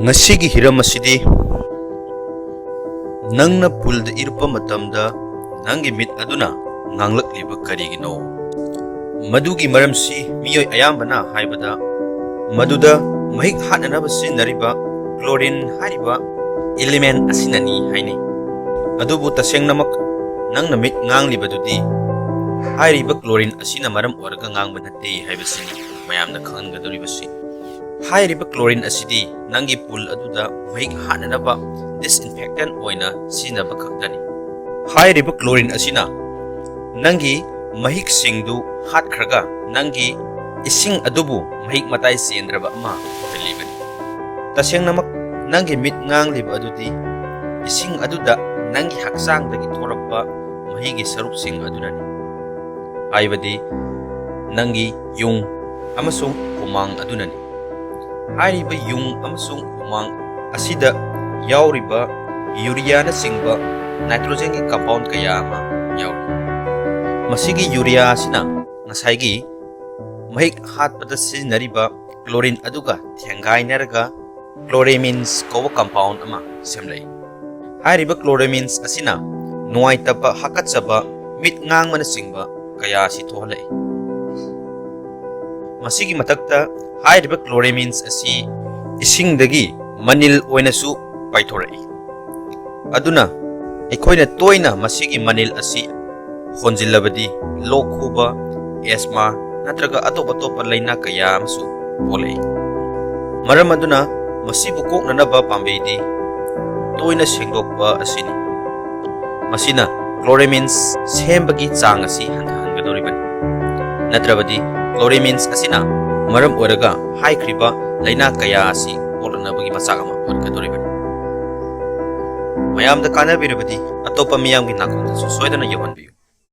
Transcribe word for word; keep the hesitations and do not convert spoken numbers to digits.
ꯉꯁꯤꯒꯤ ꯍꯤꯔꯝ ꯑꯁꯤꯗꯤ ꯅꯪꯅ ꯄꯨꯜꯗ ꯏꯔꯨꯞꯄ ꯃꯇꯝꯗ ꯅꯪꯒꯤ ꯃꯤꯠ ꯑꯗꯨꯅ ꯉꯥꯡꯂꯛꯂꯤꯕ ꯀꯔꯤꯒꯤꯅꯣ? ꯃꯗꯨꯒꯤ ꯃꯔꯝꯁꯤ ꯃꯤꯑꯣꯏ ꯑꯌꯥꯝꯕꯅ ꯍꯥꯏꯕꯗ ꯃꯗꯨꯗ ꯃꯍꯤꯛ ꯍꯥꯠꯅꯅꯕ ꯁꯤꯖꯤꯟꯅꯔꯤꯕ ꯀ꯭ꯂꯣꯔꯤꯟ ꯍꯥꯏꯔꯤꯕ ꯏꯂꯤꯃꯦꯟ ꯑꯁꯤꯅꯅꯤ ꯍꯥꯏꯅꯩ꯫ ꯑꯗꯨꯕꯨ ꯇꯁꯦꯡꯅꯃꯛ ꯅꯪꯅ ꯃꯤꯠ ꯉꯥꯡꯂꯤꯕꯗꯨꯗꯤ ꯍꯥꯏꯔꯤꯕ ꯀ꯭ꯂꯣꯔꯤꯟ ꯑꯁꯤꯅ ꯃꯔꯝ ꯑꯣꯏꯔꯒ ꯉꯥꯡꯕ ꯅꯠꯇꯦ ꯍꯥꯏꯕꯁꯤꯅꯤ ꯃꯌꯥꯝꯅ ꯈꯪꯍꯟꯒꯗꯧꯔꯤꯕꯁꯤ꯫ ꯍꯥꯏꯔꯤꯕ ꯀ꯭ꯂꯣꯔꯤꯟ ꯑꯁꯤꯗꯤ ꯅꯪꯒꯤ ꯄꯨꯜ ꯑꯗꯨꯗ ꯃꯍꯤꯛ ꯍꯥꯠꯅꯅꯕ ꯗꯤꯁꯏꯟꯐꯦꯛꯇꯦꯟ ꯑꯣꯏꯅ ꯁꯤꯖꯤꯟꯅꯕ ꯈꯛꯇꯅꯤ꯫ ꯍꯥꯏꯔꯤꯕ ꯀ꯭ꯂꯣꯔꯤꯟ ꯑꯁꯤꯅ ꯅꯪꯒꯤ ꯃꯍꯤꯛꯁꯤꯡꯗꯨ ꯍꯥꯠꯈ꯭ꯔꯒ ꯅꯪꯒꯤ ꯏꯁꯤꯡ ꯑꯗꯨꯕꯨ ꯃꯍꯤꯛ ꯃꯇꯥꯏ ꯆꯦꯟꯗ꯭ꯔꯕ ꯑꯃ ꯑꯣꯏꯍꯜꯂꯤꯕꯅꯤ꯫ ꯇꯁꯦꯡꯅꯃꯛ ꯅꯪꯒꯤ ꯃꯤꯠ ꯉꯥꯡꯂꯤꯕ ꯑꯗꯨꯗꯤ ꯏꯁꯤꯡ ꯑꯗꯨꯗ ꯅꯪꯒꯤ ꯍꯛꯆꯥꯡꯗꯒꯤ ꯊꯣꯔꯛꯄ ꯃꯍꯤꯒꯤ ꯁꯔꯨꯛꯁꯤꯡ ꯑꯗꯨꯅꯅꯤ, ꯍꯥꯏꯕꯗꯤ ꯅꯪꯒꯤ ꯌꯨꯡ ꯑꯃꯁꯨꯡ ꯍꯨꯃꯥꯡ ꯑꯗꯨꯅꯅꯤ꯫ ꯍꯥꯏꯔꯤꯕ ꯌꯨꯡ ꯑꯃꯁꯨꯡ ꯍꯨꯃꯥꯡ ꯑꯁꯤꯗ ꯌꯥꯎꯔꯤꯕ ꯌꯨꯔꯤꯌꯥꯅꯆꯤꯡꯕ ꯅꯥꯏꯇ꯭ꯔꯣꯖꯦꯟꯒꯤ ꯀꯝꯄꯥꯎꯟ ꯀꯌꯥ ꯑꯃ ꯌꯥꯎꯔꯤ꯫ ꯃꯁꯤꯒꯤ ꯌꯨꯔꯤꯌꯥ ꯑꯁꯤꯅ ꯉꯁꯥꯏꯒꯤ ꯃꯍꯤꯛ ꯍꯥꯠꯄꯗ ꯁꯤꯖꯤꯟꯅꯔꯤꯕ ꯀ꯭ꯂꯣꯔꯤꯟ ꯑꯗꯨꯒ ꯊꯦꯡꯒꯥꯏꯅꯔꯒ ꯀ꯭ꯂꯣꯔꯦꯃꯤꯟꯁ ꯀꯧꯕ ꯀꯝꯄꯥꯎꯟ ꯑꯃ ꯁꯦꯝꯂꯛꯏ꯫ ꯍꯥꯏꯔꯤꯕ ꯀ꯭ꯂꯣꯔꯦꯃꯤꯟꯁ ꯑꯁꯤꯅ ꯅꯨꯡꯉꯥꯏꯇꯕ, ꯍꯥꯀꯠꯆꯕ, ꯃꯤꯠ ꯉꯥꯡꯕꯅꯆꯤꯡꯕ ꯀꯌꯥ ꯑꯁꯤ ꯊꯣꯛꯍꯜꯂꯛꯏ꯫ ꯃꯁꯤꯒꯤ ꯃꯊꯛꯇ ꯍꯥꯏꯔꯤꯕ ꯀ꯭ꯂꯣꯔꯦꯃꯤꯟꯁ ꯑꯁꯤ ꯏꯁꯤꯡꯗꯒꯤ ꯃꯅꯤꯜ ꯑꯣꯏꯅꯁꯨ ꯄꯥꯏꯊꯣꯔꯛꯏ꯫ ꯑꯗꯨꯅ ꯑꯩꯈꯣꯏꯅ ꯇꯣꯏꯅ ꯃꯁꯤꯒꯤ ꯃꯅꯤꯜ ꯑꯁꯤ ꯍꯣꯟꯖꯤꯜꯂꯕꯗꯤ ꯂꯣꯛ ꯈꯨꯕ, ꯑꯦꯁꯃꯥ ꯅꯠꯇ꯭ꯔꯒ ꯑꯇꯣꯞ ꯑꯇꯣꯞꯄ ꯂꯥꯏꯅꯥ ꯀꯌꯥ ꯑꯃꯁꯨ ꯄꯣꯛꯂꯛꯏ꯫ ꯃꯔꯝ ꯑꯗꯨꯅ ꯃꯁꯤꯕꯨ ꯀꯣꯛꯅꯅꯕ ꯄꯥꯝꯕꯩꯗꯤ ꯇꯣꯏꯅ ꯁꯦꯡꯗꯣꯛꯄ ꯑꯁꯤꯅꯤ꯫ ꯃꯁꯤꯅ ꯀ꯭ꯂꯣꯔꯦꯃꯤꯟꯁ ꯁꯦꯝꯕꯒꯤ ꯆꯥꯡ ꯑꯁꯤ ꯍꯟꯊꯍꯟꯒꯗꯧꯔꯤꯕꯅꯤ꯫ ꯅꯠꯇ꯭ꯔꯕꯗꯤ ꯀ꯭ꯂꯣꯔꯦꯃꯤꯟꯁ ꯑꯁꯤꯅ ꯃꯔꯝ ꯑꯣꯏꯔꯒ ꯍꯥꯏꯈ꯭ꯔꯤꯕ ꯂꯥꯏꯅꯥ ꯀꯌꯥ ꯑꯁꯤ ꯄꯣꯛꯂꯛꯅꯕꯒꯤ ꯃꯆꯥꯛ ꯑꯃ ꯑꯣꯏꯔꯛꯀꯗꯧꯔꯤꯕꯅꯤ꯫ ꯃꯌꯥꯝꯗ ꯀꯥꯟꯅꯕꯤꯔꯕꯗꯤ ꯑꯇꯣꯞꯄ ꯃꯤꯌꯥꯝꯒꯤ ꯅꯥꯀꯣꯡꯗꯁꯨ ꯁꯣꯏꯗꯅ ꯌꯧꯍꯟꯕꯤꯌꯨ꯫